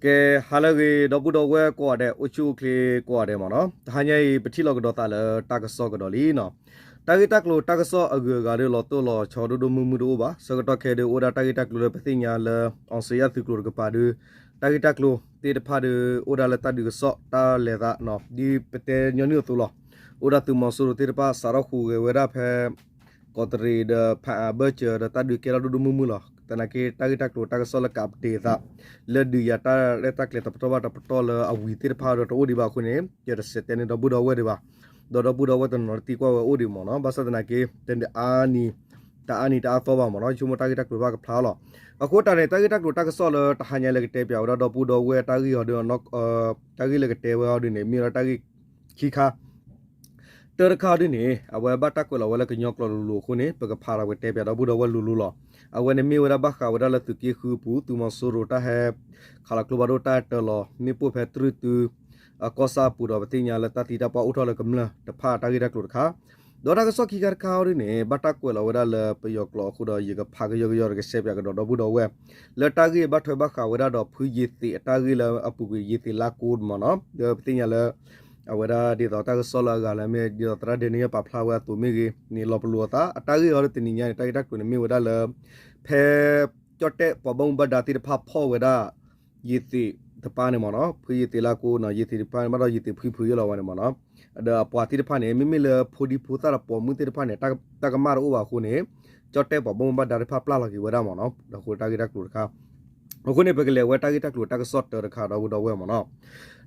ကဲ ဟါလၢအဂ့ၤ ဒီပုၢ်ဒီဝဲၢ်ကိးဂၤဒဲး အိၣ်ဆူၣ်အိၣ်ချ့ကိးဂၤဒဲးမ့ၢ်နီၤ, တဟါညါအံၤ ပထံၣ်လိာ်ကဒီးသးလၢတၢ်ကစီၣ်ကဒီးလံနီၤ. တၢ်ဂ့ၢ်တၢ်ကျိၤတၢ်ကစီၣ်အဂုၤအဂၤဒီး လီၤတိၢ်လီၤဆီဒိၣ်ဒိၣ်မုၢ်မုၢ်တအိၣ်ဘၣ်. ဆၢကတီၢ်ခဲအံၤဒီး အိၣ်ဒၣ်တၢ်ဂ့ၢ်တၢ်ကျိၤလၢပသ့ၣ်ညါလၢ အောင်ဇေယျသုးကျိၤတကပၤဒီး တၢ်ဂ့ၢ်တၢ်ကျိၤသ့ၣ်တဖၣ်ဒီး အိၣ်ဒၣ်လၢတၢ်ဒုးကစီၣ်တၢ်လဲၤသးနီၤ, ဒ်ပတဲညီနုၢ်အသိးလီၤ. အိၣ်ဒၣ်သုးမီၤစိရိၤသ့ၣ်တဖၣ် စးထီၣ်ဟူးဂဲၤဝဲဒၣ်ဖဲ ကီးတရံးဒီး ဖးအးဘၢၣ်စၢၤဒီး တၢ်ဒုးကဲထီၣ်ဒိၣ်ဒိၣ်မုၢ်မုၢ်လီၤ. သနာ်က့ တၢ်ဂ့ၢ်တၢ်ကျိၤတၢ်ကစီၣ်လၢကးပတ့ၤအသး လၢဒုးယၤတၢ်ရဲၣ်တၢ်ကျဲၤတပတီၢ်ဘၣ်တပတီၢ်လၢအဝံၤသ့ၣ်တဖၣ်ဒီး တအိၣ်ဒံးဘၣ်အဃိန့ၣ် ယတစဲးတဲန့ၢ်ဒီပုၢ်ဒီဝဲၢ်ဒံးဘၣ်. ဒီးဒီပုၢ်ဒီဝဲၢ်တနီၤတသံကွၢ်ဝဲအိၣ်ဒံးမ့ၢ်နီၤ, ဘၣ်ဆၣ်သနာ်က့ တနံၤအါနံၤ တအါနံၤတအါသီဘၣ်မ့ၢ်နီၤ, ဆိကမိၣ်တၢ်ဂ့ၢ်တၢ်ကျိၤတဖၣ်ကဖျါလီၤ. အဃိတၢ်န့ၣ် တၢ်ဂ့ၢ်တၢ်ကျိၤတၢ်ကစီၣ်လၢတဟါညါလၢကတဲပၠးဝဲဒၣ်ဒီပုၢ်ဒီဝဲၢ်တၢ်ဂ့ၢ်အီၤဒီး တၢ်ဂ့ၢ်လၢကတဲဝဲအီၤဒ်န့ၣ် မ့ၢ်ဝဲဒၣ်တၢ်ဂ့ၢ်ခံခါ တၢ်တခါအီၤဒ်န့ၣ် အဝဲဘၣ်တၢ်ကွဲးလီၤဝဲလၢကညီကျိာ်လိၤလိၤအဃိန့ၣ် ပကဖးလီၤပကတဲပၠးဒီပုၢ်ဒီဝဲၢ်လိၤလိၤလီၤ. အဝဲန့ၣ်မ့ၢ်ဝဲဒၣ်ဘၣ်ဃးဝဲဒၣ်လၢသုးက့ဃုအပူၤ သုးမီၤစိရိၤတၢ်ဟဲ ခးလီၤကျိဖးဒိၣ်တၢ်တၢလီၤ မ့ၣ်ပိၢ်ဖဲတြုၢ်တု အကီၢ်ဆၣ်အပူၤဒီး ပသ့ၣ်ညါလၢတၢ်သံတၢ်ပှၢ်အိၣ်ထီၣ်လၢကမျၢၢ်တဖၣ်တၢ်ဂ့ၢ်တၢ်ကျိၤတခါ, ဒီးတၢ်ကစီၣ်ခံခါတခါအီၤဒ်န့ၣ် ဘၣ်တၢ်ကွဲးလီၤဝဲဒၣ်လၢပယီၤကျိာ်အဃိဒီး ယကဖးကယီကယီဒီးကစဲးပၠးကဒီးဒီပုၢ်ဒီဝဲၢ် လၢတၢ်ဂ့ၢ်ဘၣ်ထွဲဘၣ်ဃးဝဲဒၣ်ဒီးဖုယ့ၤသ့းအတၢ်ဂ့ၢ်လၢအပူၤကွံာ် ယ့ၤသ့းလါကိမ့ၢ်နီၤ, ဒီးပသ့ၣ်ညါလၢ အဝဲဒၣ်ဒ်သိးတၢ်ကစီၣ်လၢအဂၤလၢမ့ၢ်ဒ်သိးသရၣ်ဒဲးန့ၣ် ပာ်ဖျါဝဲအသိးမ့ၢ်ဂ့ၤန့ၣ် လီၤပလိာ်အသး အတၢ်ဂ့ၢ်အီၤလၢတနံၤညါန့ၣ် တၢ်ဂ့ၢ်တၢ်ကျိၤန့ၣ်မ့ၢ်ဝဲဒၣ်လၢ ဖဲ ကၠီၣ်တဲၣ်ပှၤဘၣ်မူဘၣ်ဒါသ့ၣ်တဖၣ်ဖီၣ်ဝဲဒၣ် ယ့ၤသ့းတပၤန့ၣ်မ့ၢ်နီၤ, ဖုယ့ၤသ့းလါကိနီၤ, ယ့ၤသ့းတပၤန့ၣ် ဘၣ်ဒီးယ့ၤသ့းဖှံဖုးယဲလီၤဝဲန့ၣ်မ့ၢ်နီၤ, ဒီးအပှၤသ့ၣ်တဖၣ်န့ၣ် မ့မ့ၢ်လၢဖိဒံဖိသၣ်ဒီးပိာ်မုၣ်သ့ၣ်တဖၣ်န့ၣ် တၢ်ကမၣ်တအိၣ်ဘၣ်အဃိန့ၣ် ကၠီၣ်တဲၣ်ပှၤဘၣ်မူဘၣ်ဒါသ့ၣ်တဖၣ်ပျၢ်လီၤက့ၤဝဲဒၣ်မ့ၢ်နီၤ, ဒီးအဃိတၢ်ဂ့ၢ်တၢ်ကျိၤတခါ အဃိန့ၣ် ပကလဲၤဝဲတၢ်ဂ့ၢ်တၢ်ကျိၤတၢ်ကစီၣ်တၢတခါဒီပုၢ်ဒီဝဲၢ်မ့ၢ်နီၤ,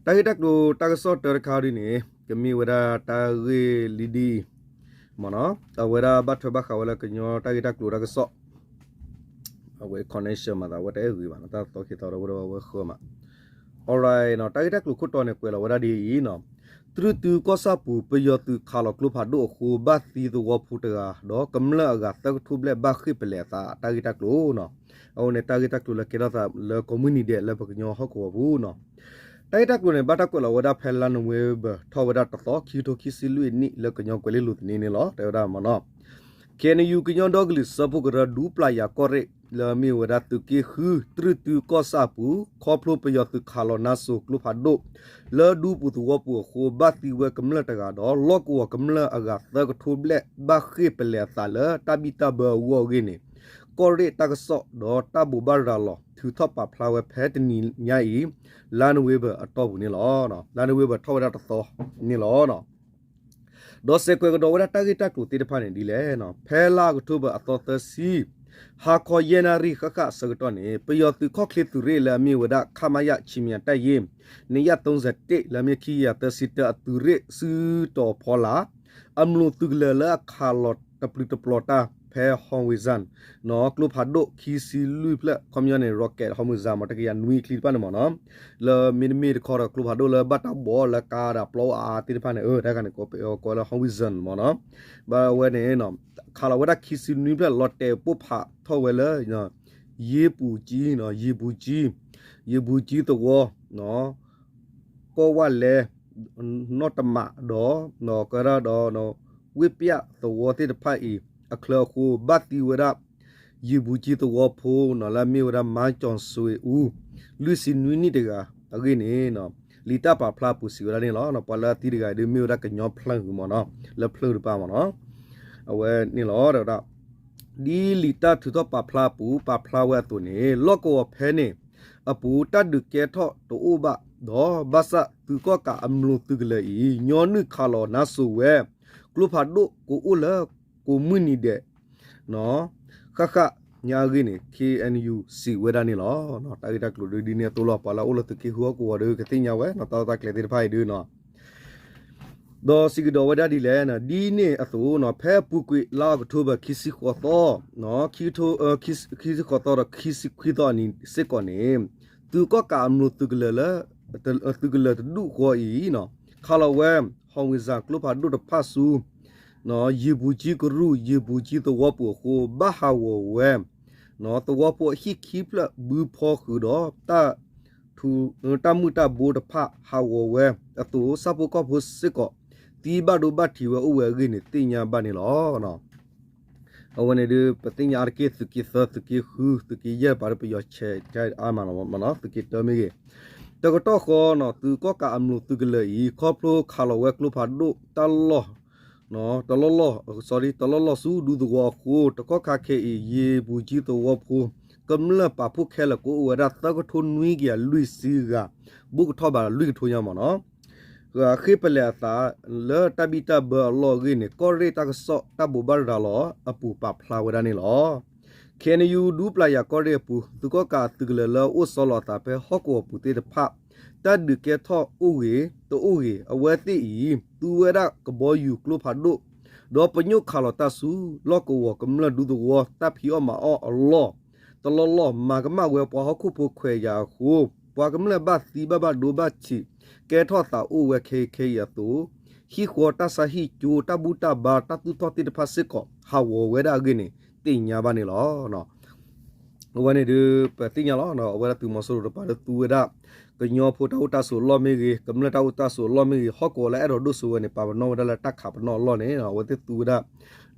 တၢ်ဂ့ၢ်တၢ်ကျိၤတၢ်ကစီၣ်တၢတခါဒ်န့ၣ် ကမ့ၢ်ဝဲဒၣ်တၢ်ဂ့ၢ်လံဒ်အံၤ မ့ၢ်နီၤ, အဝဲဒၣ်ဘၣ်ထွဲဘၣ်ဃးဝဲလၢကညီတၢ်ဂ့ၢ်တၢ်ကျိၤတၢ်ကစီၣ် အဝဲ connection မၤသးဝဲတအဲၣ်ဂ့ၤဘၣ်နီၤ, တၢ်သီခံသီဒီပုၢ်ဒီဝဲၢ်ဝဲဃၢမး, alright နီၤ, တၢ်ဂ့ၢ်တၢ်ကျိၤခိၣ်တီန့ၣ် ကွဲးလီၤဝဲဒၣ်ဒ်အံၤနီၤ, တြုၢ်တုကီၢ်ဆၣ်ပူၤ ပယီၤသုးခးလီၤကျိဖးဒိၣ်အဃိ ဘၣ်သံသဝီဖိတဂၤ ဒီးကမျၢၢ်အဂၤသၢကထိဘျဲၣ်ဘၣ်ဃ့ၢ်ပလဲၤအသး တၢ်ဂ့ၢ်တၢ်ကျိၤနီၤ, အဃိန့ၣ် တၢ်ဂ့ၢ်တၢ်ကျိၤလၢကဲထီၣ်သးလၢကိးမုၢ်နံၤဒဲးလၢပကညီဟီၣ်ကဝီၤပူၤနီၤ တၢ်ဂ့ၢ်တၢ်ကျိၤန့ၣ် ဘၣ်တၢ်ကွဲးလီၤဝဲဒၣ်ဖဲလါနိၣ်ဝ့ဘၢၣ်ထီၣ်ဝဲဒၣ်တသီ ခံကထိခံဆံလွံၢ်အနံၣ် လၢကညီကွဲၤလ့လိၤသန့န့ၣ်လီၤ တဲဝဲဒၣ်မ့ၢ်နီၤ, ခ့ၣ်အဲၣ်ယူၣ် ကညီဒီကလုာ်စၢဖှိၣ်ကရၢ ဒူပျၢ်ယၤကီၢ်ရ့ၣ် လၢအမ့ၢ်ဝဲဒၣ်သုးက့ဃု တြုၢ်တုကီၢ်ဆၣ်အပူၤ ခီဖျိပယီၤသုးခးလီၤနါစိၤကျိဖးဒိၣ် လၢဒူပူၤသဝီပူၤအဃိ ဘၣ်သံဝဲကမျၢၢ်တဂၤဒီး လီၢ်ကဝီၤကမျၢၢ်အဂၤသၢကထိဘျဲၣ် ဘၣ်ဃ့ၢ်ပလဲၤအသးလၢတၢ်ဘံၣ်တၢ်ဘၢအဂီၢ်အဂ့ၢ်န့ၣ် ကီၢ်ရ့ၣ်တၢ်ကစီၣ်ဒီးတၢ်ဘိးဘၣ်ရၤလီၤ ထုးထီၣ်ပာ်ဖျါဝဲဖဲတနံၤညါအံၤ လါနိၣ်ဝ့ဘၢၣ်အတီၢ်ပူၤန့ၣ်လီၤ. လါနိၣ်ဝ့ဘၢၣ်ထီၣ်ဝဲဒၣ်တသီန့ၣ်လီၤ. ဒီးစဲးကွဲးကဒီးဝဲဒၣ်တၢ်ဂ့ၢ်တၢ်ကျိၤသ့ၣ်တဖၣ်န့ၣ်ဒ်လဲၣ်, ဖဲလါအီးကထိဘၢၣ်အသီသၢဆံ ဟါခီယဲၢ်နၣ်ရံၣ်ဃၣ်ဃၣ်အဆၢကတီၢ်န့ၣ် ပယီၤသုးခီၣ်ချ့သုးရ့ၣ်လၢအမ့ၢ်ဝဲဒၣ် ခမရ ခြေမြန်တပ်ရင်း နှစ်ရာသုံးဆယ့်တစ် လၢအမ့ၢ်ခံကယၤသၢဆံတၢအသုးရ့ၣ်စုတီၤဖီလာ် အမျိာ်သုးကလၢၤလၢအခးလီၤတပျုာ်တပျီၤတၢ်ဖဲ Hormuzan နီၤ ကျိဖးဒိၣ်ခံဆံလွံၢ်ဖျၢၣ် ခီပညီန့ၣ် rocket Hormuzan မ့ၢ်တကယၤနွံချံတဖၣ်န့ၣ်မ့ၢ်နီၤ, လၢမ့တမ့ၢ်တခီဒီးကျိဖးဒိၣ်လၢဘၣ်တၢ်ဘီလၢကါဒီးပျီအါအါသ့ၣ်တဖၣ်န့ၣ် တၢ်ခါန့ၣ်ကိးလၢ Hormuzan မ့ၢ်နီၤ, ဘၣ်ဝဲန့ၣ် ခးလီၤဝဲဒၣ်ခံဆံနွံဖျၢၣ် လီၤတဲာ်ပိၢ်ဖးထီၣ်ဝဲလၢ ယ့ပူၤကၠံ ယ့ပူၤကၠံ ယ့ပူၤကၠံသဝီ ကီၢ်ဝၣ်လဲ နီၢ်တမးဒီး ကရၢဒီး ဝ့ၢ်ပျၢ်သဝီသ့ၣ်တဖၣ်အံၤ အချၢအဃိ ဘၣ်သံဝဲဒၣ် ယ့ပူၤကၠံသဝီဖိနီၤ လၢအမ့ၢ်ဝဲဒၣ် မါကၠီၣ်စွ့အူ လွံၢ်ဆံနွံနံၣ်တဂၤအဂ့ၢ်န့ၣ် လံာ်တၢ်ပာ်ဖျါအပူၤစံးဝဲဒၣ်န့ၣ်လီၤ. ပှၤလၢအသံတဂၤအံၤဒုးမ့ၢ်ဝဲဒၣ်ကညီဖျၢၣ်မ့ၢ်နီၤ လၢဖျၢၣ်တပၤမ့ၢ်နီၤ အဝဲန့ၣ်လီၤ တဲဝဲဒၣ် ဒ်လံာ်တၢ်ထုးထီၣ်ပာ်ဖျါအပူၤ ပာ်ဖျါဝဲအသိးန့ၣ် လီၢ်ကဝီၤဖဲန့ၣ်အပူၤ တၢ်ဒုးကဲထီၣ်တအိၣ်ဘၣ်ဒီး ဘၣ်ဆၣ်သုးကီၣ်ကးအမျိာ်သုးကလၢၤအံၤ ညီနုၢ်ခးလီၤနါစိၤဝဲ ကျိဖးဒိၣ်ကအိၣ်လၢကိးမုၢ်နံၤဒဲး ဃၣ်ဃၣ်ညါအဂ့ၢ်န့ၣ် ခ့ၣ်အဲၣ်ယူၣ် စံးဝဲဒၣ်န့ၣ်လီၤ. တၢ်ဂ့ၢ်တၢ်ကျိၤဒုးဒ်န့ၣ်အသိးလီၤ. ပှၤလၢအအိၣ်လၢသုးက့ဃုဟီၣ်ကဝီၤဒီး ကသ့ၣ်ညါဝဲ တၢ်လီၢ်တၢ်ကျဲသ့ၣ်တဖၣ်အံၤဒုးနီၤ ဒီးစံးကဒီးဝဲဒၣ်ဒ်လဲၣ်, ဒ်န့ၣ်အသိးနီၤ ဖဲအပူၤကွံာ်လါအီးကထိဘၢၣ် ခံဆံဃိးသီ, ခံဆံဃိးသီဒီးခံဆံခွံသီအနံၤစ့ၢ်ကီးန့ၣ် သုးကီၣ်ကးအမျိာ်သုးကလၢၤလၢ သုးကလၢၤတဒူၣ်ဃီအံၤနီၤ ခးလီၤဝဲ ဟီၣ်ဝံၣ်စၣ်ကျိဖးဒိၣ်တဖၣ်ဆူ ယ့ၣ်ပူၤကၠံကရူၢ် ယ့ၣ်ပူၤကၠံသဝီပူၤအဃိ ဘၣ်ဟးဂီၤဝဲ သဝီဖိအဟံၣ်ခံဖျၢၣ်ဘုဖီဃုာ်ဒီး တၢ်မုၢ်တၢ်ဘိတဖၣ်ဟးဂီၤဝဲအသိး ဆၣ်ဖိကီၢ်ဖိစ့ၢ်ကီး သံဘၣ်ဒိဘၣ်ထံးဝဲအိၣ်ဝဲအဂ့ၢ်န့ၣ် သ့ၣ်ညါဘၣ်န့ၣ်လီၤ. အဝဲန့ၣ်ဒုး ပသ့ၣ်ညါအါတက့ၢ် သုးက့သၢ သုးက့ဃု သုးက့ယဲၢ်တပၤဒီး ပယီၤဆဲးအါမးလီၤမနီၤ, သုးက့တၢမ့ၢ်ဂ့ၤ, တကတီၢ်ဃီနီၤ သုးကီၣ်ကးအမျိာ်သုးကလၢၤအံၤ ခီဖျိခးလီၤဝဲကျိဖးဒိၣ်တၢ်လီၢ် တလီၢ်လီၢ် တလီၢ်လီၢ်ဆူဒူသဝီအဃိ တကီၢ်ခါခဲအံၤ ယ့ၢ်ပူၤကၠံသဝီဖိ ကမျၢၢ်ပာ်ဖှိၣ်ခဲလၢာ်ကအိၣ်ဝဲဒၣ်သၢကထိနွံကယၤလွံၢ်ဆံဂၤ, ဘူးကထီၣ်ဘၣ်လွံၢ်ကထိညါမနီၤ ဃ့ပလဲၤအသး လၢတၢ်ဘံၣ်တၢ်ဘၢအလီၢ်အဂ့ၢ်န့ၣ် ကီၢ်ရ့ၣ်တၢ်ကစီၣ်တၢ်ဘိးဘၣ်ရၤလီၤအပူၤပာ်ဖျါဝဲဒၣ်န့ၣ်လီၤ. ခ့ၣ်အဲၣ်ယူၣ် ဒူပျၢ်ယၤကီၢ်ရ့ၣ်အပူၤ သုးကီၣ်ကးအသုးကလၢၤလၢအအိၣ်ဆီလီၤအသးဖဲဟီၣ်ကဝီၤပူၤသ့ၣ်တဖၣ် တၢ်ဒုးကဲထီၣ်အိၣ်ဂ့ၤတအိၣ်ဂ့ၤ အဝဲသ့ၣ်အံၤ သူဝဲဒၣ်ကဘီယူၤကျိဖးဒိၣ် ဒီးပညိၣ်ခးလီၤတၢ်ဆူ လီၢ်ကဝီၤကမျၢၢ်ဒူသဝီ တၢ်ဖံးအီၣ်မၤအီၣ်အလီၢ် တလီၢ်လီၢ် မၤကမၣ်ဝဲပှၤဟီၣ်ခိၣ်ဖိခွဲးယာ်အဃိ ပှၤကမျၢၢ်ဘၣ်သံဘၣ်ဘၣ်ဒိဘၣ်ထံး ကဲထီၣ်သးအိၣ်ဝဲခဲအံၤခဲအံၤအသိး ဟံၣ်ဃီတၢ်ဆါဟံၣ်ကၠိ တၢ်ဘူၣ်တၢ်ဘါ တၢ်သူၣ်ထီၣ်သ့ၣ်တဖၣ်စ့ၢ်ကီး ဟးဂီၤဝဲဒၣ်အဂ့ၢ်န့ၣ် သ့ၣ်ညါဘၣ်န့ၣ်လီၤ. အဝဲန့ၣ်ဒုး ပသ့ၣ်ညါလီၤ အဝဲဒၣ်သုးမီၤစိရိၤတပၤလၢသူဝဲဒၣ် ကညီဖိတၢ်အိၣ်တၢ်ဆိးအလီၢ်မ့ၢ်ဂ့ၤ, ကမျၢၢ်တၢ်အိၣ်တၢ်ဆိးအလီၢ်မ့ၢ်ဂ့ၤ, ဟီၣ်ကဝီၤလၢအဲၣ်ဒိးဒိၣ်စိဝဲန့ၣ် ပာ်ပနီၣ်ဝဲဒၣ်လၢတၢ်ခးပနီၣ်အလီၢ်န့ၣ် အဝဲသ့ၣ်သူဝဲဒၣ်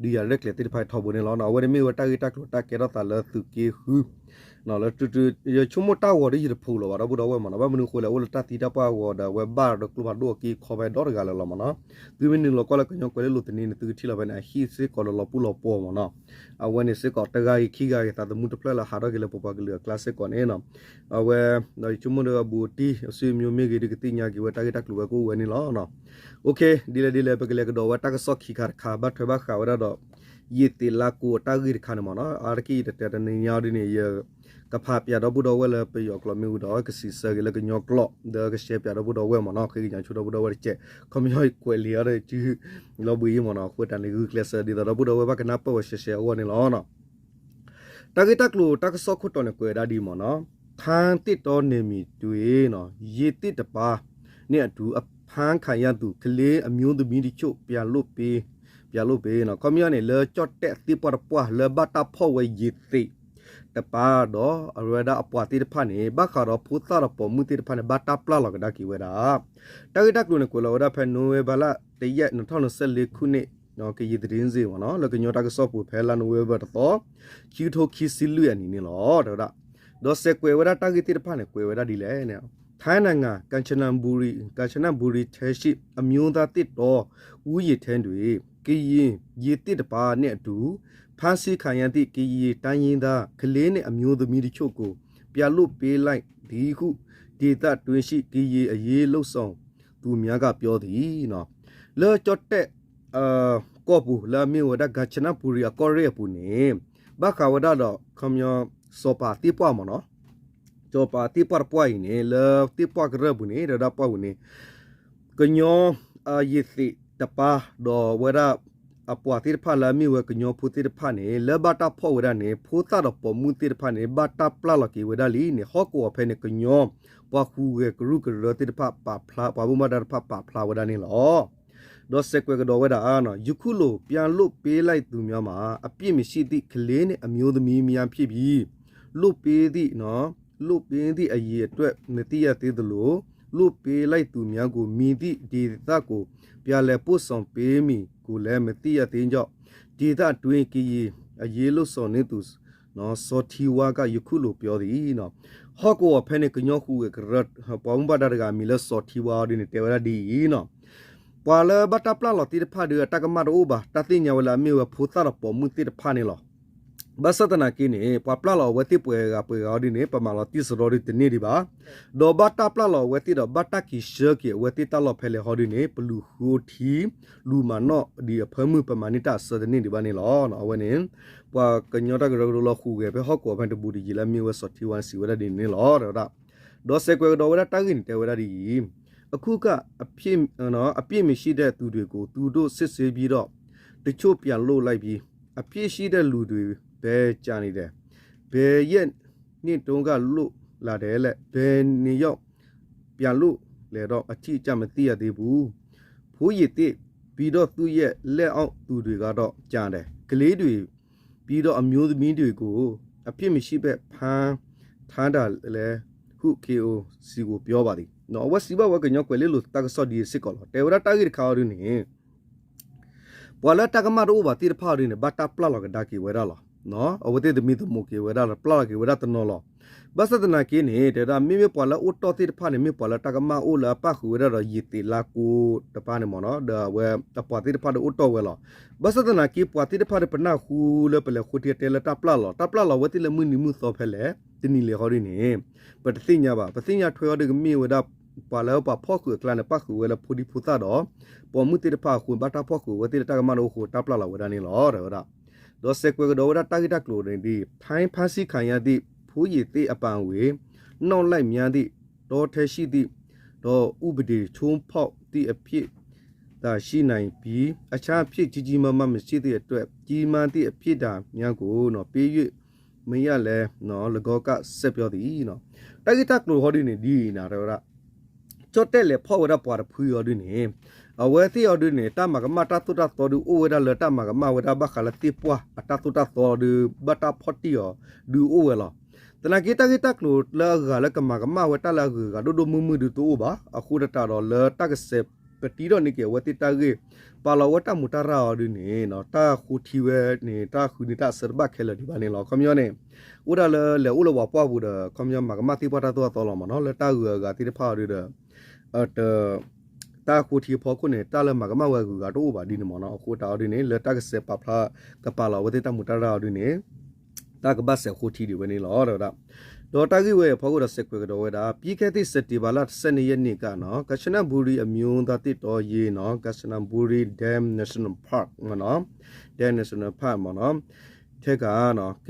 ဒုးယၤရဲၣ်ကျဲၤသ့ၣ်တဖၣ်ထီဘိန့ၣ်လီၤ. အဝဲန့ၣ်မ့ၢ်ဝဲတၢ်ဂ့ၢ်တၢ်ကျိၤတၢ်ကဲထီၣ်သးလၢသုးက့ဃု လၢ ယဆိကမိၣ်တၢ်ဂီၤဒီးယတဖိးလီၤဘၣ် ဒီပုၢ်ဒီဝဲၢ်မနီၤ, ဘၣ်မနုၤအဃိလဲၣ် အိၣ်လၢတၢ်သံတၢ်ပှၢ်အဂီၤဒီး အဝဲဘၣ်ဒီးကျိဖးဒိၣ်အက့အခီဖဲဒီတဂၤလၢာ်လီၤမနီၤ. သုမ့ၢ်နုာ်လီၤကွၢ်လၢကညီကွဲၤလ့လိၤသန့န့ၣ် သုကထံၣ်လီၤဖဲန့ၣ် အဟံၣ်စ့ၢ်ကီးဒီးလီၤပူၤလီၤပှီၤမနီၤ. အဝဲန့ၣ်စ့ၢ်ကီး တဂၤဂ့ၤခံဂၤဂ့ၤ သးသမူတဖျၢၣ်လၢဟးထီၣ်က့ၤလၢပပှၤကလုာ်အကျါစ့ၢ်ကီးန့ၣ် အဝဲ ဒီးယဆိကမိၣ်ဒီးအဘူးအတံၢ် အဆွေမျိုးမ့ၢ်ဂ့ၤ ဒုးကသ့ၣ်ညါက့ၤဝဲတၢ်ဂ့ၢ်တၢ်ကျိၤဝဲကအိၣ်ဝဲန့ၣ်လီၤ. OK ဒ်လဲၣ်ဒ်လဲၣ် ပကလဲၤကဒီးဝဲတၢ်ကစီၣ်ခံခါတခါ ဘၣ်ထွဲဘၣ်ဃးဝဲဒၣ်ဒီး ယ့ၢ်သ့းလါကိအတၢ်ဂ့ၢ်တခါန့ၣ်မနီၤ. အါတက့ၢ်ယတတဲတနံၤညါအီၤဒ်န့ၣ် ယကဖးပၠးဒီပုၢ်ဒီဝဲၢ်လၢပယီၤကျိာ်မ့ၢ်ဝံၤဒီး ကစံးဆၢက့ၤလၢကညီကျိာ် ဒီးကရှဲပၠးဒီပုၢ်ဒီဝဲၢ်မနီၤ. ဃ့ကညးဆိဒီပုၢ်ဒီဝဲၢ်တကဲး ခီပညီကွဲးလံာ်အီၤဒီး စုလီၤဘှံးအံၤမနီၤ. အဃိတၢ်န့ၣ်ဂုာ်ကျဲးစၢး ဒ်သိးဒီပုၢ်ဒီဝဲၢ်ဘၣ်ကနၢ်ပၢၢ်ဝဲရှဲရှဲအဂီၢ်န့ၣ်လီၤ. တၢ်ဂ့ၢ်တၢ်ကျိၤတၢ်ကစီၣ်ခိၣ်တီန့ၣ် ကွဲးဝဲဒၣ်ဒ်အံၤမနီၤ. ထါသ့ၣ်တီန့ၣ်မံၤတွ့ ယ့ၢ်သ့ၣ်တပၤန့ၣ်အတုၤ အဖမ်းခံရသူ ကလေးအမျိုးသမီးတချို့ ပြန်လွှတ်ပေး ပြန်လွှတ်ပေး ခီပညီန့ၣ် လၢကၠီၣ်တဲၣ်သ့ၣ်ပှၢ်တပှၢ် လၢဘၣ်တၢ်ဖီၣ်ဝဲယ့ၢ်သ့းတပၤ ဒီးအဝဲဒၣ်အပှၤသ့ၣ်တဖၣ်န့ၣ် ဘၣ်ဃးဒီးဖိသၣ်ဒီးပိာ်မုၣ်သ့ၣ်တဖၣ်န့ၣ် ဘၣ်တၢ်ပျၢ်လီၤကဒါက့ၤဝဲဒၣ် တၢ်ဂ့ၢ်တၢ်ကျိၤန့ၣ် ကွဲးလီၤဝဲဒၣ်ဖဲ နိၣ်ဝ့ဘၢၣ်လါတယဲၢ် နံၣ်ထီၣ်နံၣ်ဆံလၢခုနစ် ကယံာ်တရ့စ့ၢ်မနီၤ လၢကညီတၢ်ကစီၣ်ပူၤဖဲလါနိၣ်ဝ့ဘၢၣ်တသီ ခံကထိခံဆံလွံၢ်အနံၣ်န့ၣ်လီၤ တဲဝဲဒၣ်. ဒီးစဲးကွဲးဝဲဒၣ်တၢ်ဂ့ၢ်သ့ၣ်တဖၣ်န့ၣ် ကွဲးဝဲဒၣ်ဒ်လဲၣ်န့ၣ် ထိုင်းနိုင်ငံ ကမ်ချနဘူရီ ကမ်ချနဘူရီထဲရှိ အမျိုးသားသစ်တော ဥယျာဉ်ထဲတွင် ကရင် ယ့ၢ်သ့ၣ်တပၤနှင့်အတူ ဖမ်းဆီးခံရသည့် ကရင်တိုင်းရင်းသား ကလေးနှင့် အမျိုးသမီးတချို့ကို ပြန်လွှတ်ပေးလိုက်သည်ဟု ဒေသတွင်းရှိ ကရင်အရေးလုပ်ဆောင်သူများက ပြောသည် လၢကၠီၣ်တဲၣ် ကီၢ်ပူၤ လၢအမ့ၢ်ဝဲဒၣ် ကမ်ချနဘူရီအကီၢ်ရ့ၣ်အပူၤန့ၣ် ဘၣ်ဃးဝဲဒၣ်ဒီး ခီပညီ စီၤပၤသ့ၣ်ပှၢ်မနီၤ စီၤပၤသ့ၣ်ပှၢ်တပှၢ်အံၤန့ၣ် လၢသ့ၣ်ပှၢ်ကရၢၢ်ပူၤန့ၣ် ဒီးဒၣ်ပှၢ်ပူၤန့ၣ် ကညီ ယ့ၢ်သ့းတပၤ ဒီးဝဲဒၣ် အပှၤသ့ၣ်တဖၣ်လၢအမ့ၢ်ဝဲကညီဖိသ့ၣ်တဖၣ်န့ၣ် လၢဘၣ်တၢ်ဖီၣ်ဝဲဒၣ်န့ၣ် ဖိသၣ်ဒီးပိာ်မုၣ်သ့ၣ်တဖၣ်န့ၣ် ဘၣ်တၢ်ပျၢ်လီၤက့ၤဝဲဒၣ်လံန့ၣ် ဟီၣ်ကဝီၤဖဲန့ၣ် ကညီ ပှၤဟူးဂဲၤကရူၢ်ကရၢသ့ၣ်တဖၣ် ပာ်ဖျါ ပှၤဘၣ်မူဘၣ်ဒါတဖၣ်ပာ်ဖျါဝဲဒၣ်န့ၣ်လီၤ. ဒီးစဲးကွဲးကဒီးဝဲဒၣ် ယခုလို ပြန်လွှတ်ပေးလိုက်သူများမှာ အပြစ်မရှိသည့် ကလေးနှင့် အမျိုးသမီးများဖြစ်ပြီး လွှတ်ပေးသည့် လွှတ်ပေးသည့်အရေအတွက် မသိရသေးသလို လွှတ်ပေးလိုက်သူများကို မည်သည့်ဒေသကို ပြန်လည်ပို့ဆောင်ပေးမည်ကိုလည်း မသိရသေးကြောင်း ဒေသတွင်း ကရင်အရေးလုပ်ဆောင်နေသူ စောထီးဝါက ယခုလိုပြောသည် ဟီၣ်ကဝီၤဖဲန့ၣ် ကညီဟူးဂဲၤကရၢ ပှၤဘၣ်မူဘၣ်ဒါတဂၤ အမံၤလၢ စောထီးဝါ အီၤဒ်န့ၣ် တဲဝဲဒၣ်ဒ်အံၤ ပှၤလၢဘၣ်တၢ်ပျၢ်လီၤသ့ၣ်တဖၣ်ဒီး အတၢ်ကမၣ်တအိၣ်ဘၣ်, တၢ်သ့ၣ်ညါဝဲလၢအမ့ၢ်ဝဲဖိသၣ်ဒီးပိာ်မုၣ်သ့ၣ်တဖၣ်န့ၣ်လီၤ. ဘၣ်ဆၣ်သနာ်က့န့ၣ် ပှၤပျၢ်လီၤအဝဲသ့ၣ်ပှဲၤဂၤပှဲၤဂၤအီၤဒ်န့ၣ် ပမၤလီၤတံၢ်စရီဒ်တန့ၢ်ဒံးဘၣ်. ဒီးဘၣ်တၢ်ပျၢ်လီၤအဝဲသ့ၣ်ဒီး ဘၣ်တၢ်က့ၤဆှၢက့ၤအဝဲသ့ၣ်တၢ်လီၢ်ဖဲလဲၣ်ဟီဒ်န့ၣ် ပလူၤဃိထံ လူၤမၤနီၣ်ဒံးအဖၢမုၢ် ပမၤန့ၢ်တၢ်အဆၢတန့ၢ်ဒံးဘၣ်န့ၣ်လီၤ. အဝဲန့ၣ် ပှၤကညီတၢ်ကရၢကရိလၢဟူးဂဲၤဖဲဟီၣ်ကဝီၤဖဲန့ၣ်တဘူးတယံၤလၢအမ့ၢ်ဝဲ စောထီးဝါ စံးဝဲဒၣ်ဒ်န့ၣ်လီၤ တဲဝဲဒၣ်. ဒီးစဲးကွဲးကဒီးဝဲဒၣ်တၢ်ဂ့ၢ်န့ၣ် တဲဝဲဒၣ်ဒ်အံၤ အခုအခါ အပြစ်မရှိတဲ့သူတွေကို သူတို့စစ်ဆေးပြီးတော့ တချို့ပြန်လွှတ်လိုက်ပြီ။ အပြစ်ရှိတဲ့လူတွေ ဘယ်ကျန်နေတယ်။ ဘယ်ရက်နေ့တုန်းက လွတ်လာတယ်လဲ၊ ဘယ်နှစ်ယောက် ပြန်လွတ်လဲတော့ အတိအကျမသိရသေးဘူး။ ဖိရည်သစ် ပြီးတော့ သူ့ရဲ့လက်အောက်သူတွေကတော့ ကျန်တယ်။ ကလေးတွေ ပြီးတော့ အမျိုးသမီးတွေကို အပြစ်မရှိပဲ ဖမ်းထားတာလဲ ဟု KOC ကို ပြောပါသည်. အဝဲစံးဘၣ်ဝဲကညီကွဲၤလ့လိၤတၢ်ကစီၣ်ဒ်အံၤစ့ၢ်ကီးလီၤ. တဲဝဲဒၣ်တၢ်ဂ့ၢ်တခါအီၤဒ်န့ၣ် ပှၤလၢတၢ်ကမၣ်တအိၣ်ဘၣ်သ့ၣ်တဖၣ်အီၤဒ်န့ၣ် ဘၣ်တၢ်ပျၢ်လီၤကဒါက့ၤဝဲဒၣ်လီၤ. အဝဲသ့ၣ်သမံသမိးက့ၤဝဲဒၣ်လီၤ ပျၢ်လီၤက့ၤဝဲဒၣ်တနီၤလီၤ. ဘၣ်ဆၣ်သနာ်က့န့ၣ် တဲဝဲဒၣ် မ့မ့ၢ်ပှၤလၢအိၣ်တီၢ်သ့ၣ်တဖၣ်န့ၣ် မ့ၢ်ပှၤလၢတၢ်ကမၣ်အိၣ်လၢအပၣ်ဃုာ်ဝဲဒၣ်ဒီးယ့ၤသ့းလါကိတပၤန့ၣ်မ့ၢ်နီၤ ဒီးအဝဲအပှၤသ့ၣ်တဖၣ်ဒီးအိၣ်တီၢ်ဝဲလီၤ. ဘၣ်ဆၣ်သနာ်က့ ပှၤသ့ၣ်တဖၣ်ဒီးပနၢ်ဟူလၢပလဲၤဃိထံအတဲလၢတၢ်ပျၢ်လီၤ တၢ်ပျၢ်လီၤဝဲသ့ၣ်လၢမုၢ်နံၤမုၢ်သီဖဲလဲၣ် တနံၤလဲၣ်ဟီဒ်န့ၣ် ပတသ့ၣ်ညါဘၣ်. ပသ့ၣ်ညါထွဲအီၤဒီးကမ့ၢ်ဝဲဒၣ် ပှၤလၢပှၤဖီၣ်ဃုာ်အကျါန့ၣ် ပၣ်ဃုာ်ဝဲလၢဖိဒံဖိသၣ်ဒီး ပိာ်မုၣ်သ့ၣ်တဖၣ်အဃိ ဘၣ်တၢ်ဖီၣ်ဃုာ်ဝဲသ့ၣ်လၢတၢ်ကမၣ်တအိၣ်အဃိ တၢ်ပျၢ်လီၤဝဲဒၣ်န့ၣ်လီၤ တဲဝဲဒၣ်. ဒီးစဲးကွဲးကဒီးဝဲဒၣ်တၢ်ဂ့ၢ်တၢ်ကျိၤန့ၣ်ဒ် ဖမ်းဆီးခံရသည့် ဖိယ့ၤသ့ၣ်အပါအဝင် နောက်လိုက်များသည့် ဒီးဥပဒေချိုးဖောက်သည့်အဖြစ်သာရှိနိုင်ပြီး အခြားအဖြစ်ကြီးကြီးမားမားမရှိသည့်အတွက် ကြီးမားသည့်အပြစ်ဒဏ်များကို ပေး၍မရလဲ လၢဂီကဆက်ပြောသည်. တၢ်ဂ့ၢ်တၢ်ကျိၤဟီဒ်န့ၣ်ဒ်အံၤနၤ တဲဝဲဒၣ် ကၠီၣ်တဲၣ်လဲၤဖီၣ်ဝဲဒၣ်ပှၤတဖုအီၤဒ်န့ၣ် အဝဲသ့ၣ်အီၤဒ်န့ၣ် တၢ်မၤကမၣ်တၢ်သိၣ်တၢ်သီဒုးအိၣ်ဝဲဒၣ်လၢတၢ်မၤကမၣ်ဝဲဒၣ်ဘၣ်ဃးလၢသ့ၣ်ပှၢ်အတၢ်သိၣ်တၢ်သီဒုး ဘၣ်တၢ်ဖီၣ်တံၢ်အီၤဒုးအိၣ်ဝဲလီၤ. သနာ်က့တၢ်ဂ့ၢ်တၢ်ကျိၤလၢအဂၤလၢကမၤကမၣ်ဝဲတၢ်လၢအဂုၤအဂၤဒိၣ်ဒိၣ်မုၢ်မုၢ်ဒုးတအိၣ်ဘၣ်. အဃိသတးဒီးလၢတၢ်ကစဲးပတံထီၣ်န့ၢ်က့ၤအဝဲသ့ၣ်တၢ်ဂ့ၢ် ပာ်လီၤဝဲတၢ်မူးတၢ်ရၢ်အီၤဒ်န့ၣ် တၢ်ဃိထံဝဲန့ၣ် တၢ်ဃုန့ၢ်တၢ်အဆၢတဘၣ်ခဲလၢာ်ဒံးဘၣ်န့ၣ်လီၤ. ခီပညီန့ၣ် အိၣ်ဒၣ်လၢလဲၤအိၣ်လၢပှၤပှၢ်ပူၤဒီး ခီပညီမၤကမၣ်သ့ၣ်ပှၢ်တၢ်သိၣ်တၢ်သီလီၤမ့ၢ်နီၤ လၢတၢ်ဂုၤအဂၤသ့ၣ်တဖၣ်အီၤဒုးဒီး တၢ်ဃိထံအဖီခိၣ်န့ၣ် တၢ်လၢမၤကမၣ်ဝဲအဂုၤအဂၤတအိၣ်ဘၣ်ဒ်န့ၣ်မ့ၢ်နီၤ. အဃိသတးအီၤဒ်န့ၣ် လၢတၢ်ကစဲးပာ်ဖျါကပာ်လီၤအဝဲသ့ၣ်တၢ်မူးတၢ်ရၢ်အီၤဒ်န့ၣ် တၢ်ကဘၣ်စဲးဃိထံဒံးဝဲန့ၣ်လီၤ တဲဝဲဒၣ်. ဒီးတၢ်ဂ့ၢ်ဝဲအဖီခိၣ်ဒီးစဲးကွဲးကဒီးဝဲဒၣ် ပြီးခဲ့သည့် စက်တင်ဘာလ ဆယ့်နှစ်ရက်နေ့က နော် ကမ်ချနဘူရီ အမျိုးသားသစ်တောရေး နော် ကမ်ချနဘူရီ Dam National Park နော် Dam National Park မ့ၢ်နော် ထဲက နော် က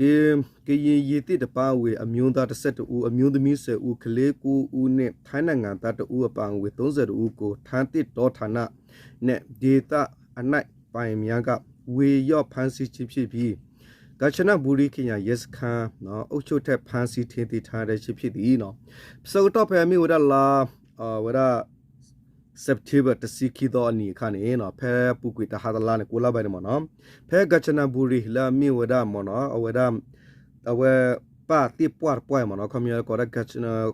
ကရင်ရေသစ်တပါအဝင် အမျိုးသား တစ်ဆယ့်တစ်ဦး အမျိုးသမီး ဆယ်ဦး ကလေး ကိုးဦး နဲ့ ထိုင်းနိုင်ငံသား တစ်ဦး အပါအဝင် သုံးဆယ့်တစ်ဦးကို ထိုင်းသစ်တောဌာနနဲ့ ဒေသအလိုက် ပှၤများက ဝင်ရောက်ဖမ်းဆီးခြင်းဖြစ်ပြီး ကမ်ချနဘူရီခရိုင်ရဲစခန်း နော် အုပ်ချုပ်ထံ ဖမ်းဆီးထိန်းသိမ်းထားခြင်းဖြစ်သည် နော်. ဆၢကတီၢ်ဖဲအမ့ၢ်ဝဲဒၣ်လါ ဝဲဒၣ် September တဆံခံသီအနံၤအခါန့ၣ် နော် ဖဲပူၤကွံာ်တဟါတလါန့ၣ် ကိးလါဘၣ်န့ၣ်မ့ၢ်နော် ဖဲ ကမ်ချနဘူရီ လၢအမ့ၢ်ဝဲဒၣ်မ့ၢ်နော် အဝဲဒၣ် အဝဲပၢ်သ့ၣ်ပှၢ်တပှၢ်မ့ၢ်နော် ခီပညီကိးဒၣ်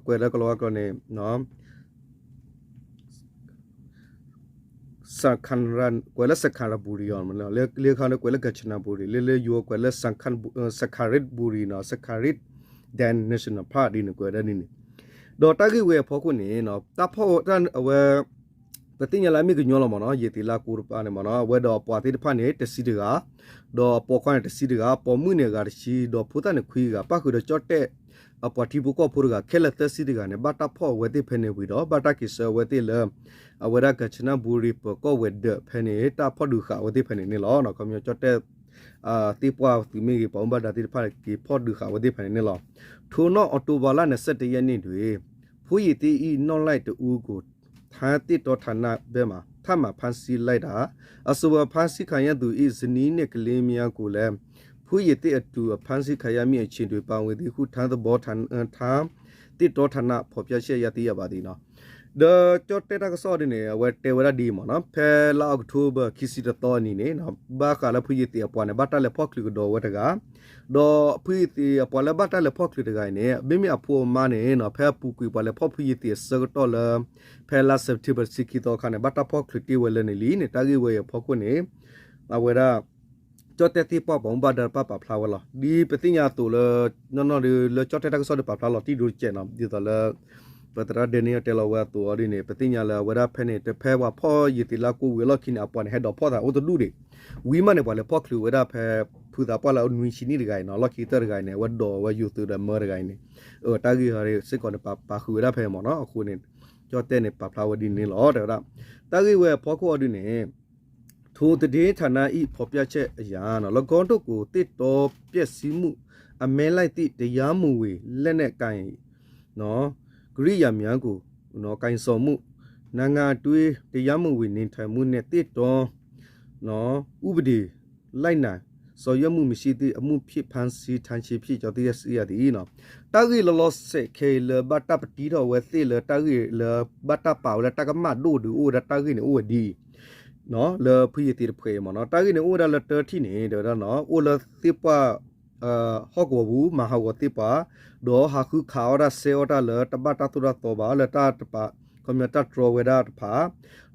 ကွဲးလၢကလီၤဝါကျိာ်န့ၣ် ကွဲးလၢ စခါရဘူရီ လၢလၢခါန့ၣ် ကွဲးလၢ ကမ်ချနဘူရီ လၢလၢယိၤကွဲးလၢ စခါရဘူရီ နော် စခါရ Dam National Park ဒ်န့ၣ် ကွဲးဒၣ်ဒ်န့ၣ် ဒီးတၢ်ဂ့ၢ်ဝဲအဖီခိၣ်န့ၣ် တၢ်ဖီၣ်တၢ်အဝဲ ပသ့ၣ်ညါလၢအမ့ၢ်ကညီလီၤမ့ၢ်နော် ယ့ၤသ့းလါကိတပၤန့ၣ်မ့ၢ်နော် အဝဲဒီးအပှၤသ့ၣ်တဖၣ်န့ၣ် တဆံတဂၤ ဒီးအပိာ်ခွါန့ၣ် တဆံတဂၤ ပိာ်မုၣ်န့ၣ် အဂၤတဆံ ဒီးဖိသၣ်န့ၣ်ခွံဂၤ ပၣ်ဃုာ်ဒီးကၠီၣ်တဲၣ် အပှၤထံဖိကီၢ်ဖိတဂၤ ခဲလၢာ်သၢဆံတဂၤန့ၣ် ဘၣ်တၢ်ဖီၣ်အဝဲသ့ၣ်ဖဲန့ၣ်ဝံၤဒီး ဘၣ်တၢ်က့ၤဆှၢအဝဲသ့ၣ်လၢ အဝဲဒၣ် ကမ်ချနဘူရီ ပၢၤကီၢ်ဝဲၤဒၢးဖဲန့ၣ် တၢ်ဖီၣ်ဒုးဃာ်အဝဲသ့ၣ်ဖဲန့ၣ်န့ၣ်လီၤ. ခီပညီကၠီၣ်တဲၣ် သ့ၣ်ပှၢ်သုးမ့ၢ်ဂ့ၤ ပှၤမူဘၣ်ဒါသ့ၣ်တဖၣ်က့ၤဖီၣ်ဒုးဃာ်အဝဲသ့ၣ်ဖဲန့ၣ်န့ၣ်လီၤ. ထို့နောက် အောက်တိုဘာလ နှစ်ဆယ့်တစ်ရက်နေ့တွင် ဖူယ့သ့အံၤ နောက်လိုက်တစ်ဦးကို ထိုင်းသစ်တောဌာနဘက်မှ ထပ်မံဖမ်းဆီးလိုက်တာ အဆိုပါဖမ်းဆီးခံရသူ၏ ဇနီးနှင့်ကလေးများကိုလည်း ဖူယ့သ့အတူ အဖမ်းဆီးခံရမည့်အချိန်တွင် ပါဝင်သည်ဟု ထိုင်းသစ်တောဌာန ဖော်ပြချက်အရ သိရပါသည် နော်. ဒီးကၠီၣ်တဲၣ်တၢ်ကစီၣ်ဒ်န့ၣ် အဝဲတဲဝဲဒၣ်ဒ်အံၤမ့ၢ်နော် ဖဲလါအီးကထိဘၢၣ် ခံဆံတသီအနံၤန့ၣ် ဘၣ်ဃးလၢဖူယ့သ့အပှၤန့ၣ် ဘၣ်တၢ်လဲၤဖီၣ်ချုးကဒီးဝဲတဂၤ ဒီးဖူယ့သ့အပှၤလၢဘၣ်တၢ်လဲၤဖီၣ်ချုးတဂၤအံၤန့ၣ် မ့မ့ၢ်အဖိအမါန့ၣ် ဖဲအပူၤကွံာ်ပှၤလဲၤဖီၣ်ဖူယ့သ့အဆၢကတီၢ်လၢ ဖဲလါစဲးပထ့ဘၢၣ် တဆံခံသီအခါန့ၣ် ဘၣ်တၢ်ဖီၣ်ချုးတ့ၢ်ဝဲလၢန့ၣ်လံန့ၣ် တၢ်ဂ့ၢ်ဝဲအံၤအဖီခိၣ်န့ၣ် အဝဲဒၣ် ကၠီၣ်တဲၣ်သ့ၣ်ပှၢ်ပှၤမူဘၣ်ဒါတဖၣ်ပာ်ဖျါဝဲလီၤ. ဒ်ပသ့ၣ်ညါအသိးလၢ နီၢ်နီၢ်ဒုးလၢကၠီၣ်တဲၣ်တၢ်ကစီၣ်ဒုးပာ်ဖျါလီၤတံၢ်ဒိတကဲးနီၤ ဒ်သိးလၢ ပသရၣ်ဒဲနံယၣ်တဲလီၤဝဲအသိးအီၤဒ်န့ၣ် ပသ့ၣ်ညါလၢအဝဲဒၣ်ဖဲန့ၣ် တဖဲပှၤဖီၣ်ယ့သ့းလါကိဝံၤအလီၢ်ခံန့ၣ် အပှၤန့ၣ်ဟဲဒိးဖီၣ်သးအိၣ်တဒူၣ်ဒံး ဝံၤမးန့ၣ် ပှၤလဲၤဖီၣ်ချုးဝဲဒၣ်ဖဲ ဖုသးပှၢ်လၢအနွံဆံနံၣ်တဂၤအံၤနီၤ လီၢ်ခံကတၢၢ်တဂၤအံၤန့ၣ် အဝဲဒိးဝဲယိၤသုးဒီးမၢတဂၤအံၤန့ၣ် တၢ်ဂ့ၢ်ဟီစ့ၢ်ကီးန့ၣ် ပာ်ဃုာ်ဝဲဒၣ်ဖဲမ့ၢ်နီၤ အဃိန့ၣ် ကၠီၣ်တဲၣ်န့ၣ် ပာ်ဖျါဝဲဒ်န့ၣ်လီၤ တဲဝဲဒၣ် တၢ်ဂ့ၢ်ဝဲအဖီခိၣ်အီၤဒ်န့ၣ် ထိုသတင်းဌာန၏ ဖော်ပြချက်အရ နော် ၎င်းတို့ကို သစ်တောဖျက်ဆီးမှု အမဲလိုက်သည့် တရားမဝင် လက်နက်ကိုင် နော် ကိရိယာများကို နော် ကိုင်ဆောင်မှု နိုင်ငံအတွင်း တရားမဝင် နေထိုင်မှုနဲ့ သစ်တော နော် ဥပဒေ လိုက်နာ ဆောင်ရွက်မှု မရှိသည့် အမှုဖြင့် ဖမ်းဆီးထားခြင်း ဖြစ်ကြောင်း သိရှိရသည် နော်. တၢ်ဂ့ၢ်လီၤလီၤဆဲးခဲအံၤလၢ ဘၣ်တၢ်ပတံထီၣ်ဝဲသ့ၣ်လၢ တၢ်ဂ့ၢ်လၢ ဘၣ်တၢ်ပာ်ဝဲလၢတၢ်ကမၣ်ဒိၣ်ဒုးအိၣ်ဝဲဒၣ်တၢ်ဂ့ၢ်န့ၣ် အိၣ်ဝဲဒ်အံၤ လၢဖုယ့ၤသ့းတဖှဲးအံၤမ့ၢ်နီၤ တၢ်ဂ့ၢ်န့ၣ် အိၣ်ဝဲဒၣ်လၢတၢထံၣ်န့ၣ် တဲဝဲဒၣ်နီၤ အိၣ်လၢသ့ၣ်ပှၢ် ဟီၣ်ကဝီၤပူၤ မၤဟးဂီၤသ့ၣ်ပှၢ် ဒီးဟးဃုခးအီၣ်တၢ်စဲအီၣ်တၢ်လၢတဘၣ်တၢ်သိၣ်တၢ်သီဘၣ် လၢတၢ်တပာ် ခီပညီတၢ်တြီဝဲဒၣ်တဖၣ်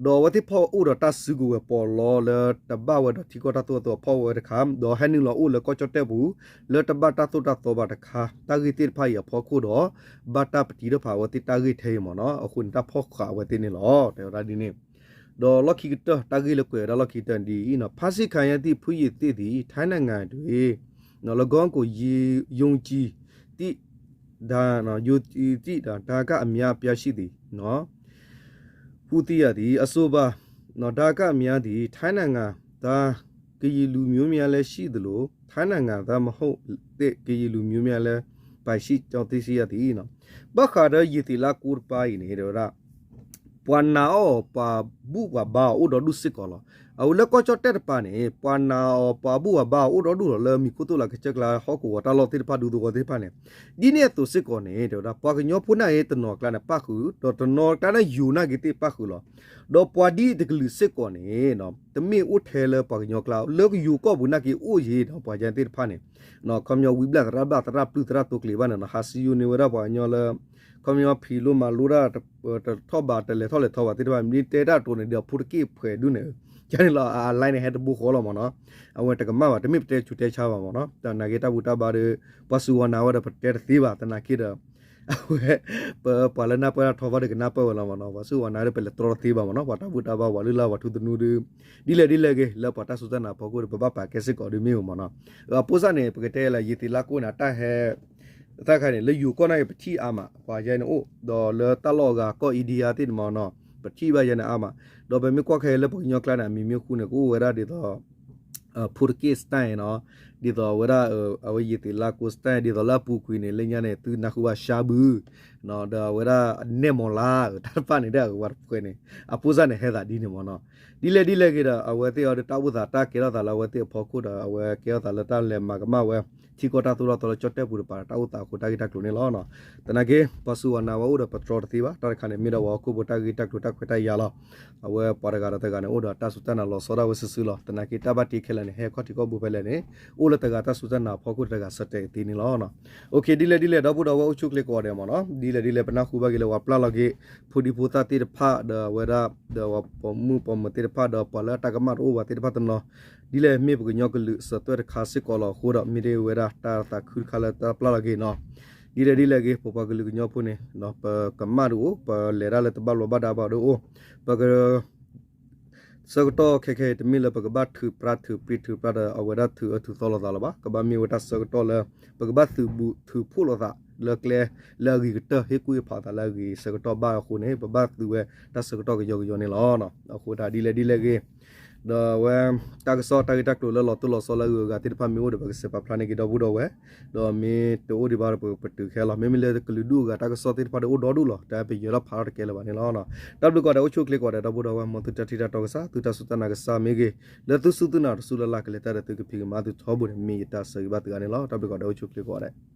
ဒီးအဝဲသ့ၣ်ဖီၣ်အိၣ်ဒီးတၢ်စုကဝဲၤပီးလီလၢတဘၣ်ဝဲဒီးထံကီၢ်တၢ်သိၣ်တၢ်သီဖီၣ်ဝဲတခါ ဒီးဟဲနုာ်လီၤအိၣ်လၢကီၢ်ကၠီၣ်တဲၣ်ပူၤ လၢတဘၣ်တၢ်သိၣ်တၢ်သီဘၣ်တခါ တၢ်ဂ့ၢ်သ့ၣ်တဖၣ်အံၤအဖီခိၣ်ဒီး ဘၣ်တၢ်ပတံထီၣ်ဖးအဝဲသ့ၣ်တၢ်ဂ့ၢ်ထဲအံၤမ့ၢ်နီၤ အဃိန့ၣ်တၢ်ဖီၣ်ဃာ်အဝဲသ့ၣ်န့ၣ်လီၤ တဲဝဲဒၣ်ဒ်န့ၣ် ဒီးလီၢ်ခံကတၢၢ် တၢ်ဂ့ၢ်လၢကွဲးဝဲဒၣ်လီၢ်ခံကတၢၢ်ဒ်အံၤနီၤ ဖါစံၣ်ခါညါသံၣ်ဖုယံာ်သ့ၣ်သံၣ် ထဲနဂၤတွ့ လၢကီၢ်ကိးယံာ်ယိကံ သံၣ် ဒါ ယိကံသံၣ်ဒီး ဒါကၣ်အမံၤအပျါဆံၣ်သံၣ် ဟူသံယၤသံၣ် အစိဘၣ် ဒါကၣ်အမံၤသံၣ် ထဲနဂၤ ဒါ ကရင်လူမျိုးများလည်းရှိသလို ထိုင်းနိုင်ငံသားမဟုတ်တဲ့ ကရင်လူမျိုးများလည်း ပါရှိကြောင်းသိရှိရသည် ဘၣ်ဃးဒီးယံာ်သ့ၣ်လါကိတပၤအံၤန့ၣ် တဲဝဲဒၣ် ပှၤနာ်အီၤ ပှၤဘူၣ်ပှၤဘါအီၤအိၣ်ဒီဒူၣ်စ့ၢ်ကီးလီၤ. အဝဲလၢကီၢ်ကၠီၣ်တဲၣ်တပၤန့ၣ် ပှၤနာ်အီၤ ပှၤဘူၣ်ပှၤဘါအီၤအိၣ်ဒီဒူၣ်လီၤ လၢမံၤခိၣ်သိၣ်လးကစၢၢ်ကျါ ဟီၣ်ကဝီၤတၢ်လီၢ်သ့ၣ်တဖၣ် ဒူသဝီသ့ၣ်တဖၣ်န့ၣ် ဒ်န့ၣ်အသိးစ့ၢ်ကီးန့ၣ် တဲဝဲဒၣ် ပှၤကညီဖိနာ်က့တနီၤကျါန့ၣ် ပၣ်ဃုာ် ဒီးတနီၤကျါန့ၣ် ယိၤနာ်က့သ့ၣ်ပၣ်ဃုာ်လီၤ. ဒီးပှၤဒ်အံၤတကလုာ်စ့ၢ်ကီးန့ၣ် တမ့ၢ်အိၣ်ထဲလၢပှၤကညီကျါ လၢယိၤကီၢ်ပူၤနာ်က့အိၣ်ယံၤဒီး ပှၤယါသ့ၣ်တဖၣ်န့ၣ် ခီပညီဝံဘျၣ်သရၣ်ဘၣ်သရၣ်ပျုၢ်သရၣ်တိာ်ကျဲၤဘၣ်န့ၣ်နီၤ ဟးစံယိၤန့ၢ်ဝဲဒၣ်ပှၤကညီလၢ ခီပညီဖံးလိမၤလိတၢ် တထီၣ်ဘးတလဲၤထီၣ်လဲၤထီဘၣ်သ့ၣ်တဖၣ် မ့ၢ်တဲတၢ်တိၤန့ၣ်ဒီး ဖိတက့ၢ်ဖှဲးဒုးန့ၣ် ကန့ၣ်လီၤ အ line န့ၣ် ဟဲတဘိဃီလီၤမ့ၢ်နီၤ အဝဲတကမၣ်ဘၣ် တမ့ၢ်ပတဲဆူးတဲဆါဘၣ်မ့ၢ်နီၤ သနာ်က့တၢ်ဘူၣ်တၢ်ဘါဒီး ပှၤစူၢ်ဝဲနၤဝဲဒီးပတဲတသ့ဘၣ် သနာ်က့ဒီး အဝဲ ပ ပှၤလၢနၢ်ပၢၢ်တၢ်ထီဘၣ်ဒီး ကနၢ်ပၢၢ်ဝဲလီၤမ့ၢ်နီၤ ပှၤစူၢ်ဝဲနၤဒီး ပလဲၤတြီတသ့ဘၣ်မ့ၢ်နီၤ ပှၤတၢ်ဘူၣ်တၢ်ဘါ ပှၤလုၢ်လၢ်ပှၤထူသနူဒီး ဒ်လဲၣ်ဒ်လဲၣ်ဂ့ၤ လၢပှၤတၢ်စူၢ်တၢ်နာ်အဖီခိၣ်ဒီး ပဘၣ်ပာ်ကဲစ့ၢ်ကီးဒုးမ့ၢ်မ့ၢ်နီၤ အဖိစၢ်န့ၣ် ပကတဲလၢယံာ်သ့ၣ်လါကိန့ၣ် တၢ်ဟဲ တၢ်ခါန့ၣ် လၢယိၤကီၢ်နာ်က့ ပထံၣ်အါမး ပှၤယါန့ၣ်အိၣ် ဒီးလၢတၢ်လီၢ်အဂၤကီၢ် India သ့ၣ်န့ၣ်မ့ၢ်နီၤ ပထံၣ်ဘၣ်ယါန့ၣ်အါမး ဒီးပမ့ၢ်ကွၢ်ခဲလၢပှၤကညီကျါန့ၣ် အမံၤမ့ၢ်ဃူန့ၣ် ကအိၣ်ဝဲဒၣ်ဒ်သိး Portuguese style နီၤ ဒ်သိးဝဲဒၣ် အဝဲယံာ်သ့ၣ်လါကိ style ဒ်သိးလၢအပူၤကွံာ်န့ၣ် လၢညါန့ၣ် သုနၢ်ဟူဘၣ်ရှါဘု ဒီးအဝဲဒၣ်နဲၣ်မီၤလါ တၢ်တဖၣ်န့ၣ်ဒီးအဝဲတဖှဲးန့ၣ် အဖိစၢ်န့ၣ်ဟဲသးဒ်န့ၣ်မ့ၢ်နီၤ ဒ်လဲၣ်ဒ်လဲၣ်ဂ့ၤဒီး အဝဲသ့ၣ်အီၤဒီးတၢ်အိၣ်သးတၢ်ကဲထီၣ်သးလၢအဝဲသ့ၣ်အဖီခိၣ်ဒီး အဝဲကဲထီၣ်သးလၢတၢ်လဲၤမၤကမၣ်ဝဲ ထံကီၢ်တၢ်သိၣ်တၢ်သီလၢကၠီၣ်တဲၣ်ပူၤတပၤ တၢ်အိၣ်သးအဃိတၢ်ဂ့ၢ်တၢ်ကျိၤန့ၣ်လီၤ. သနာ်က့ ပှၤစူၢ်ဝဲနၤဝဲအိၣ်ဒီးပတြီတသ့ဘၣ် တၢ်တခါန့ၣ် မ့ၢ်ဒၣ်ပှၤဟီၣ်ခိၣ်ဖိတၢ်ဂ့ၢ်တၢ်ကျိၤတၢ်ခွဲးတၢ်ယာ်လီၤ. အဝဲပှၤတဂၤဒီးတဂၤန့ၣ် အိၣ်ဒီးတၢ်စူၢ်တၢ်နာ်လီၤဆီဒၣ်ဝဲစုာ်စုာ်လီၤ. သနာ်က့တၢ်ဘၣ်တ့ခဲလၢာ်န့ၣ် ဟဲခီၣ်ထံးခီၣ်ဘိဖဲလဲၣ်န့ၣ် အိၣ်လၢတဂၤတၢ်စူၢ်တၢ်နာ်အဖီခိၣ်တဂၤဆၢတဲာ်သ့န့ၣ်လီၤ. ဒ်လဲၣ်ဒ်လဲၣ် ဒီပုၢ်ဒီဝဲၢ်အိၣ်ဆူၣ်အိၣ်ချ့ကိးဂၤဒဲးမ့ၢ်နီၤ ဒ်လဲၣ်ဒ်လဲၣ် ပနၢ်ဟူဘၣ်က့ၤလၢပှၤပျၢ်လီၤက့ၤ ဖိဒံဖိသၣ်သ့ၣ်တဖၣ်ဒီးအဝဲဒၣ် ဒီးပှၤပိာ်မုၣ်ပိာ်မၢၤသ့ၣ်တဖၣ်ဒီးပှၤလၢအတၢ်ကမၣ်တအိၣ်ဘၣ်သ့ၣ်တဖၣ်တနီၤ ဒ်လဲၣ်မ့ၢ်ပှၤကညီကလုာ်စၢၤသွဲၣ်တခါစ့ၢ်ကီးလီၤအဃိဒီး မ့ၢ်ဒၣ်ဝဲဒၣ်တၢ်သးခုတခါလၢတၢ်ပျၢ်လီၤက့ၤနီၤ ဒ်လဲၣ်ဒ်လဲၣ်ဂ့ၤ ပပှၤကလုာ်ကညီဖိန့ၣ် ပကမၣ်တအိၣ် ပလဲၤတၢ်လၢတဘၣ်ဘျီးဘၣ်ဒါဘၣ်ဒီးအိၣ် ပက ဆၢကတီၢ်ခဲခဲအံၤ တမ့ၢ်လၢပကဘၣ်ထုးပြါထုးပြံထုးပြါဒီး အဝဲဒၣ်ထုးအၢထုးသီလိာ်သးလၢၤဘၣ်. ကဘၣ်မ့ၢ်ဝဲတၢ်ဆၢကတီၢ်လၢ ပကဘၣ်သုးဘူးထုးဖှိၣ်လိာ်သး လၢကျဲလၢအဂ့ၤကတၢၢ် ဟ့ၣ်ကူၣ်ဟ့ၣ်ဖးသးလၢအဂ့ၤဆၢကတီၢ်ဘၣ်အဃိန့ၣ် ပဘၣ်သုးဝဲတၢ်ဆၢကတီၢ်ကယီကယီန့ၣ်လီၤ. အဃိဒၣ်ဒ်လဲၣ်ဒ်လဲၣ်ဂ့ၤ ဒီးအဝဲ တၢ်ကစီၣ်တၢ်ဂ့ၢ်တၢ်ကျိၤလၢလီၤတိၢ်လီၤဆီလၢအဂုၤအဂၤသ့ၣ်တဖၣ်မ့ၢ်အိၣ်ဒီး ပကစဲးပာ်ဖျါန့ၢ်က့ၤဒီပုၢ်ဒီဝဲၢ် ဒီးမ့ၢ်တအိၣ်ဒံးဘၣ်ဒီး ပတုၤခဲလီၤ. မ့မ့ၢ်လၢကလုာ်ဒူၣ်အဂၤတၢ်ကစီၣ်သ့ၣ်တဖၣ်ဒီးအိၣ်ဒီဒူၣ်လီၤ. တၢ်ပယီၤထီၣ်ဖးထီၣ်တကဲလၢၤဘၣ်န့ၣ်လီၤ. တၢ်ဘျုးကိးဂၤဒဲး အိၣ်ဆူၣ်အိၣ်ချ့ကိးဂၤဒဲး ဒီပုၢ်ဒီဝဲၢ် မ်သုတၢ်ထံၣ်တၢ်တီကစၢ် သုတၢ်စူၢ်တၢ်နာ်ကစၢ်မ့ၢ်ဂ့ၤ လၢသုစူၢ်သုနာ်တစူၢ်လၢ်လၢ်ကလဲၤတၢ်ဒီးသုကဖံးကမၤသုထီဘိန့ၣ် မ့ၢ်ယတၢ်ဆၢဂ့ၤဘၣ်သုဂၤန့ၣ်လီၤ. တၢ်ဘျုးကိးဂၤဒဲး အိၣ်ဆူၣ်အိၣ်ချ့ကိးဂၤဒဲး